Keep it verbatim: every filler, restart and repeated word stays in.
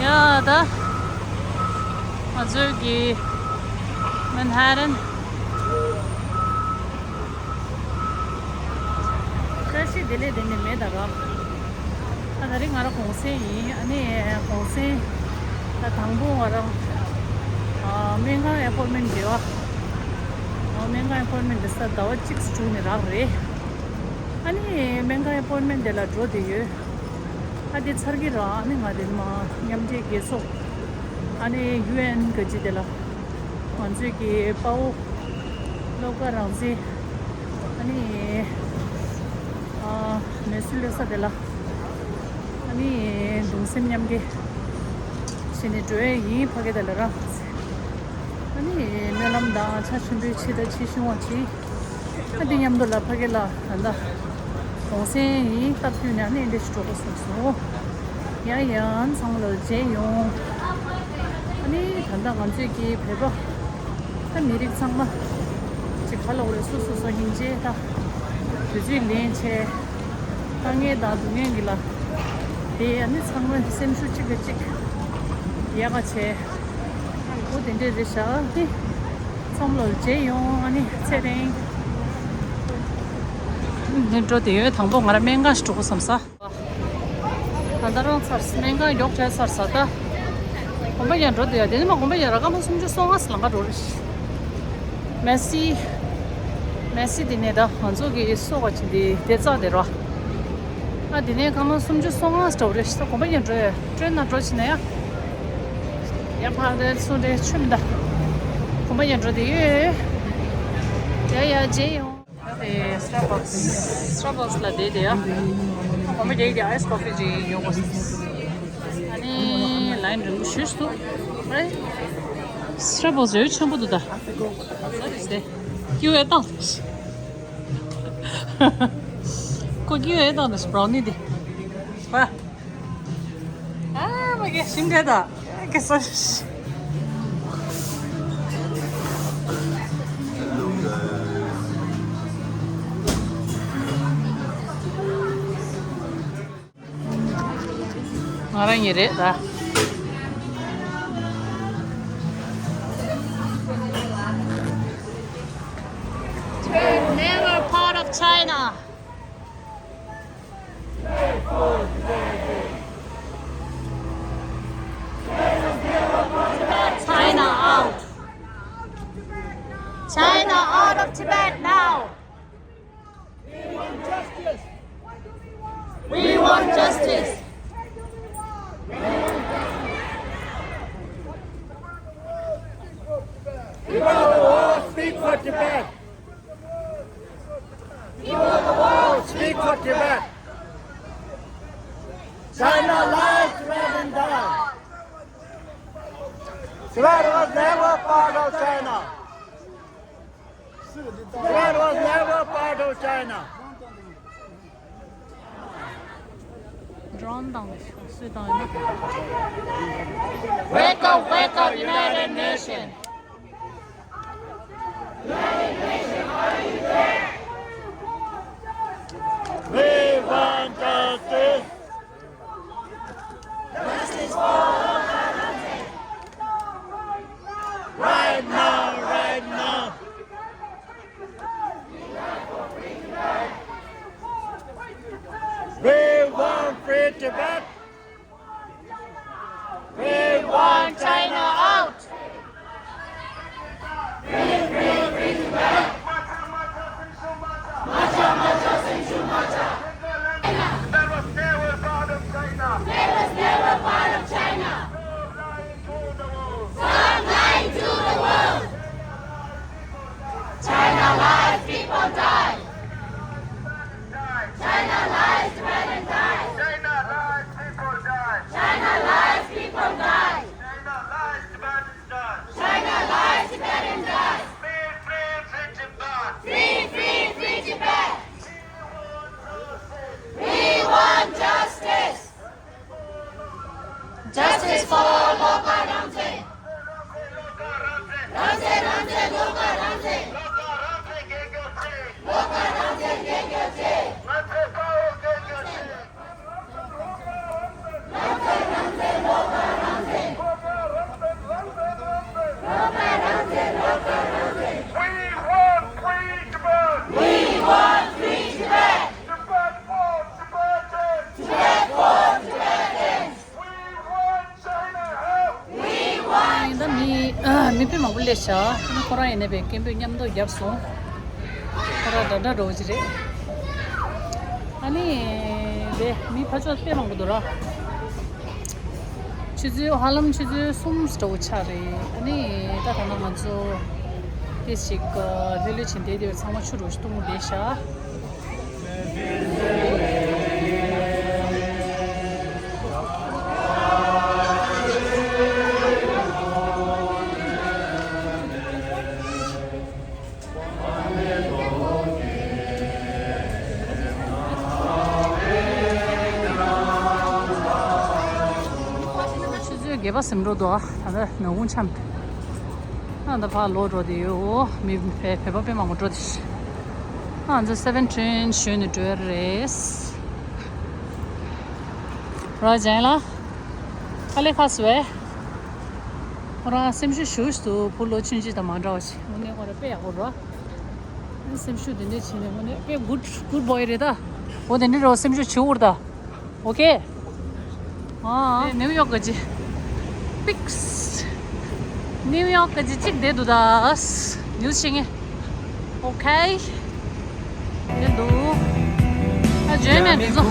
ཡ་ད། ང་ཚོའི་གི་མན་ཧ་ཏན། བཀྲ་ཤིས་བདེ་ལེགས་དེ་ནས་མེད་ད་ར། ཨ་ད་རེས་ང་རང་གུང་སེང་ཡིན། ཨ་ནི་གུང་སེང་ད་དང་པོ་ང་རང་ཨ་སྨན་ཁང་ཨེ་པོན་མེན་རེད་བ། ཨ་སྨན་ཁང་ཨེ་པོན་མེན་དེ་ས་ཟླ་བ་གཅིག་ཙམ་བྱུང་ནས་རག་རེད། ཨ་ནི་སྨན་ཁང་ཨེ་པོན་མེན་དེ་ལ་འགྲོ་བསྡད་ཡོད། ཨ་དེ་ཚར་གི་ར། ཨ་ནི་ང་དེ་མ་མཉམ་འབྲེལ་རྒྱལ་ཚོགས། ཨ་ནི་ཡུ་ཨེན་ག་ཅི་དེ་ལ། ང་ཚོའི་གི་དཔའ་བོ་བློ་དགའ་རང་བཙན། ཨ་ནི་ཨ་མེ་སི་ལེ་ས་དེ་ལ། ཨ་ནི་གདུང་སེམས་མཉམ་སྐྱེད་བྱས་ནས་འགྲོ་ཡས་ཡིན་ཕ་གི་དེ་ལ་ར། ཨ་ནི་སྨོན་ལམ་དང་ཕྱག་ཆེན་པོའི་ཆེད་དང་ཆེ་ཆུང་བ་བྱེད། ཨ་དེ་མཉམ་དུ་ལ་ཕ་གི་ལ་ད་ལྟ་གུང་སེང་ཡིན་སྟབས་བསྟུན་ནས་ཨ་ནི་འདི་ཞིག་འགྲོ་དགོས་བསམ་སོང་། ཡ་ཡ་ཚང་མ་ལ་མཇལ་ཡོང་། ཨ་ནི་ད་ལྟ་ང་ཚོས་ཀྱི་བོད་པ་ད་མི་རིགས་ཚང་མ་ཅིག་ག་ལ་འོ་རེ་སོ་སོ་སོ་སྙིང་རྗེ་ད་དུས་ཚོད་ལེན་བྱས་དཀའ་ངལ་དང་སྡུག་བསྔལ་གྱི་ལ་དེ་ཨ་ནི་ཚང་མ་སེམས་ཤུགས་གཅིག་གིས་གཅིག་ཡག་ག་བྱས། འོ་དེ་འདྲས་རེད་ཤག་དེ་ཚང་མ་ལ་མཇལ་ཡོང་། ཨ་ནི་ཚེ་རིང་། འདི་འགྲོ་དེ་ཡོད། དང་པོ་ང་རང་སྨན་ཁང་ཞིག་འགྲོ་དགོས་བསམ་ས། ད་ལྟ་རང་ཚར་སྨན་ཁང་མགྱོགས་བྲལ་ཚར་ས་ད། གོམ་པ་ཡར་འགྲོ་དེ་ཡ་དེ་ནི་མ་གོམ་པ་ཡར་ར་སྐར་མ་སུམ་ཅུ་སོ་ལྔ་ལང་ཀ་འགྲོ་རེད། མེ་སི། མེ་སི་དེ་ནས་ད་ང་ཚོ་གི་སོ་ག་ཅིག་དེ་དེ་རྩ་དེ་རོ། ཨ་དེ་ནས་སྐར་མ་སུམ་ཅུ་སོ་ལྔ་འགྲོ་རེད། ད་གོམ་པ་ཡར་འགྲོ་ཡ་ཊེན་ན་འགྲོ་ཕྱིན་ན་ཡ། ཡ་ཕར་དེ་ཚུར་དེ་ཆུ་མི་ད། གོམ་པ་ཡར་འགྲོ་དེ་ཡོད། ཡ་ཡ་མཇལ་ཡོང་། ད་དེ་Starbucks Starbucks ལ་བསྡད་དེ་ཡ། གོམ་པ་རྒྱག་གི་ཨའི་སི་ཀོ་ཕི་ཅིག་ཉོ་དགོས། ཨ་ནི་ལའིན་རིང་པོ་ཞེ་པོ་འདུག་རེད། Starbucks ཡོད་ཆེན་པོ་འདུག་ད། ད་དེ་སྟེ། ཀྱུ་ཨེ་བཏང་། ཁོ་ཀྱུ་ཨེ་བཏང་དེ་བྷ་རའོ་ནི་དེ། བ། ཨ་མ་གེ་ཤིང་འདྲེ་ད། གེ་སོ། ང་རང་ཉིད་རེད་ད། Never part of China. China out. China out of Tibet now. We want justice. We want justice. People of the world, speak for Tibet. People of the world, speak for Tibet. China lies, Tibetan die. Tibet was never part of China. Tibet was never part of China. Drone དང་སུས་བཏང་ཡོད་ན། Wake up, wake up, United Nations. We want justice. Justice for Loka Ramzan. Right now, right now. We want free Tibet. We want China out. Free, free, free Tibet. That was never part of China. That was never part of China. Stop lying to the world. Stop lying to the world. China lies, people die. China lies, Tibetan die. China lies, people die. China lies, people die. China lies, Tibetan die. China lies, Tibetan die. Free, free, free Tibet. Free, free, free Tibet. We want justice. Justice for Loka Ramzan. Ramzan, Ramzan, Loka Ramzan. Loka Ramzan རྒྱལ་གྱུར་ཅིག. Ramzan, Ramzan, Loka Ramzan. མི་དཔེ་མང་པོ་སླེབས་ཤག་ཨ་ནི་ཁོ་རང་ཡིན་ནའི་དཔེ་སྐད་འབོད་མཉམ་དུ་བརྒྱབ་སོང་། ཁོ་རང་འདྲ་འདྲ་འགྲོ་གི་རེད། ཨ་ནི་དཔེ་མི་ཕར་ཕྱོགས་དཔེ་མང་པོ་འདུག་ར། ཆུ་ཚོད་ཧ་ལམ་ཆུ་ཚོད་གསུམ་འདྲ་བོ་ཆགས་རེད། ཨ་ནི་ད་ད་ལྟ་ང་ཚོ་དེ་ཞིག་ལྷོད་ལྷོད་བྱས་བསྡད་དེ་ཚང་མ་ཆུ་འདྲ་བོ་ཞིག་འཐུང་བསྡད་ཤག་ཆུ་ཚོད་བརྒྱད་པ་ཟིན་འགྲོ་འདུག་ད་ལྟ་ནག་ཁུང་འཆམ། ཨ་ད་ཕར་ལོག་འགྲོ་དེ་ཡོད། མི་བོད་པ་དཔེ་མང་པོ་འགྲོ་དེ། ང་ཚོ་སེ་བེན་ཊིན་ཞོན་ནས་འགྲོ་ཡ་རེད། ར་ཇན་ལ། ཁ་ལེ་ཁ་སུ་བས། ཁོ་རང་སེམས་ཤུགས་ཞུ་ཞུ་བུ་ལོ་ཆུང་ཆུང་དང་མ་འདྲ་བ་ཞིག་དངོས་གནས་ཁོ་རང་དཔེ་ཡག་པོ་རེད། སེམས་ཤུགས་དེ་འདྲ་བྱས་ནས་དངོས་གནས་དཔེ་གུད་གུད་བོའི་རེད་ད། འོ་དེ་འདྲ་རེད། སེམས་ཤུགས་བྱེད་འུར་ད། ཨོ་ཁེ། ཨ་ནིའུ་ཡོག་གི་ཅི། པིག་སི། ནིའུ་ཡོག་གི་ཅི་གཅིག་བསྡད་འདུག་ད། ནིའུ་སི་ཤེས་ངེས། ཨོ་ཁེ། དེ་འདུག་ཨ་ཇོན་མེད་འདི་ཚོ།